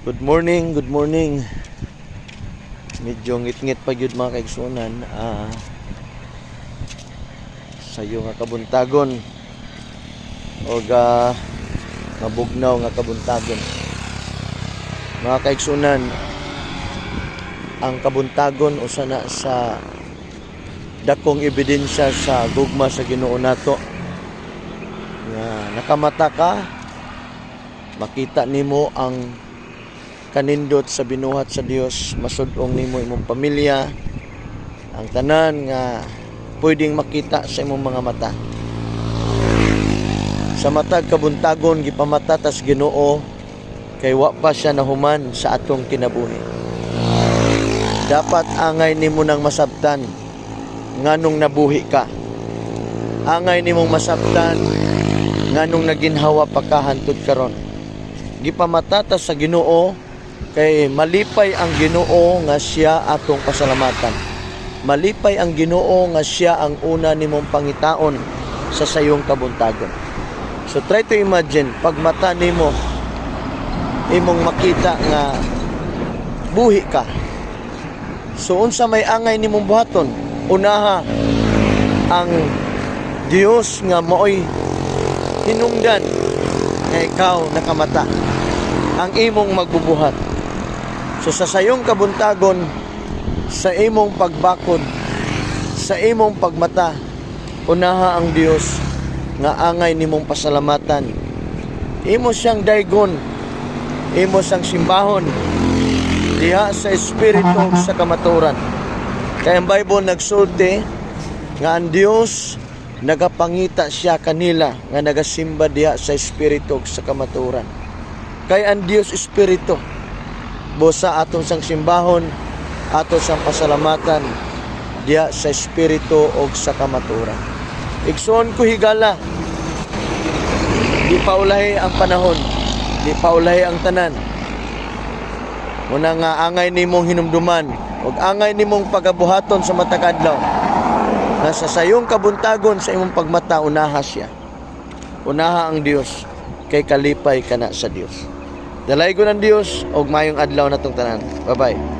Good morning, good morning. Medyo ngit-ngit pa gyud, mga kaigsuonan. Sayo nga kabuntagon o mabugnaw nga kabuntagon. Mga kaigsuonan, ang kabuntagon usa na sa dakong ebidensya sa gugma sa Ginoo nato. Nga nakamata ka, makita nimo ang kanindot sa binuhat sa Dios, masud-ong nimo imong pamilya, ang tanan nga pwedeng makita sa imong mga mata. Sa matag kabuntagon, gipamata tas Ginoo kay wa pa siya nahuman sa atong kinabuhi. Dapat angay nimo nang masabtan nganong nabuhi ka. Angay nimong masabtan nganong naginhawa pa ka hantod karon. Gipamata ta sa Ginoo kay malipay ang Ginoo nga siya atong pasalamatan. Malipay ang Ginoo nga siya ang una nimong pangitaon sa sayong kabuntagon. So try to imagine, pag mata nimo, imong makita nga buhi ka. So unsa may angay nimong buhaton? Unaha ang Dios nga maoy hinungdan nga ikaw nakamata, ang imong magbubuhat. So sa sayong kabuntagon, sa imong pagbakod, sa imong pagmata, unaha ang Dios nga angay nimong pasalamatan. Imo siyang daygon, imo siyang simbahon diha sa espiritu ug sa kamatuoran. Kay ang Bible nagsulti nga ang Dios nagapangita siya kanila nga nagasimba diha sa espiritu ug sa kamatuoran. Kay ang Dios espiritu. Busa aton sang simbahon, aton sang pasalamatan diha sa espiritu ug sa kamatuoran. Igsoon ko higala, di pa ulahi ang panahon, di pa ulahi ang tanan. Muna nga angay nimong hinumduman ug angay nimong pagabuhaton sa matag adlaw nga sa sayong kabuntagon, sa imong pagmata, unaha siya. Unaha ang Dios kay kalipay kana sa Dios. Dalaygon ang Dios og maayong adlaw natong tanan. Bye-bye.